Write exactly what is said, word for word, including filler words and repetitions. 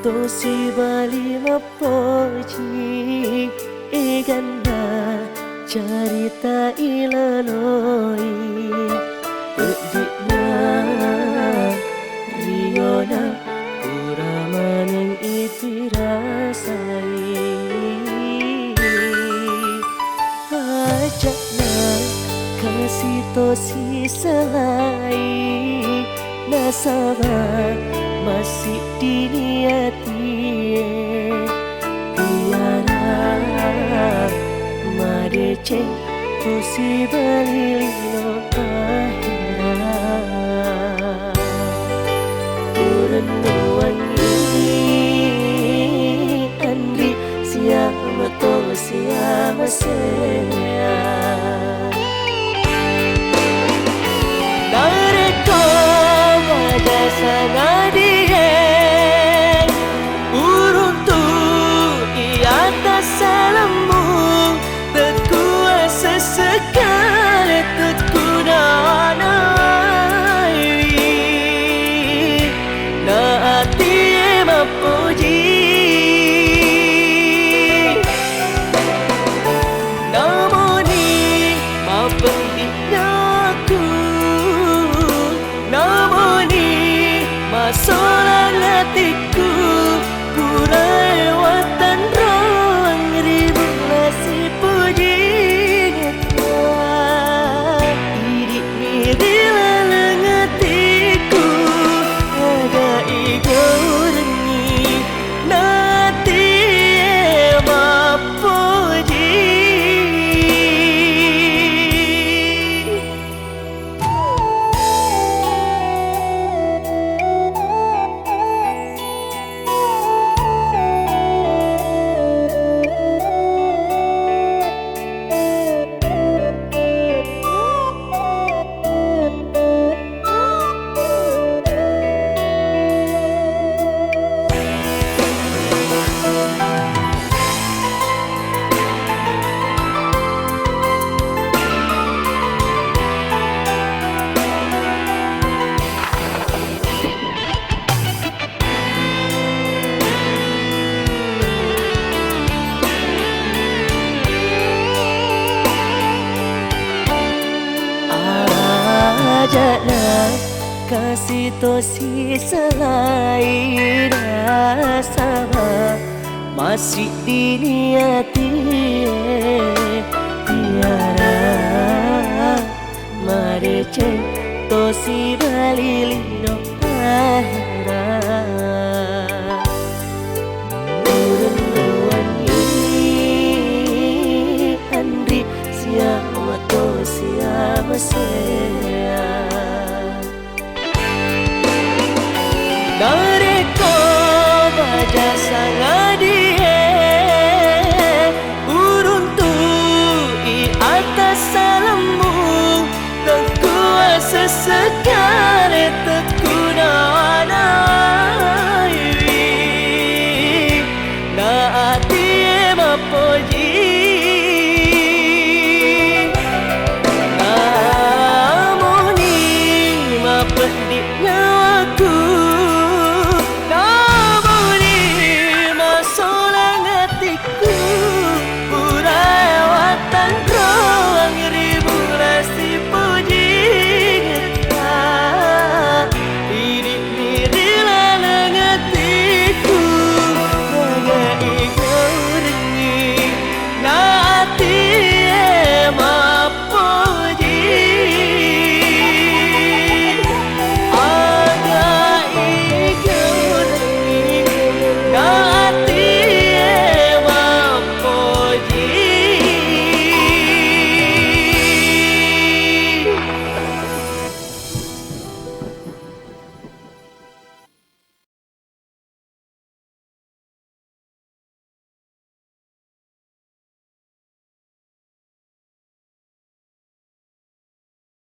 Tosi bali mappoji eganna carita ilaloi, peddi'na riona pura maneng ipirasai. Aja'na kasi tosi selai, nasaba massiddi ni atie. Tiara madeceng tosi bali lino ahera. Urennuangngi Andi sia mato sia masea. Narekko maja sangadie uruntu i atas salammu, tekku asessekale tekku nanaiwi. Na atie mappoji. Namoni mapeddi'na aku, namoni masolang atikku, purae wattanrong ri bella sipojingenna. Idi'mi ri laleng atikku, ada igorengngi natie mappoji. Aja'na kasi tosi selai, nasaba massiddi ni atie. Tiara madeceng tosi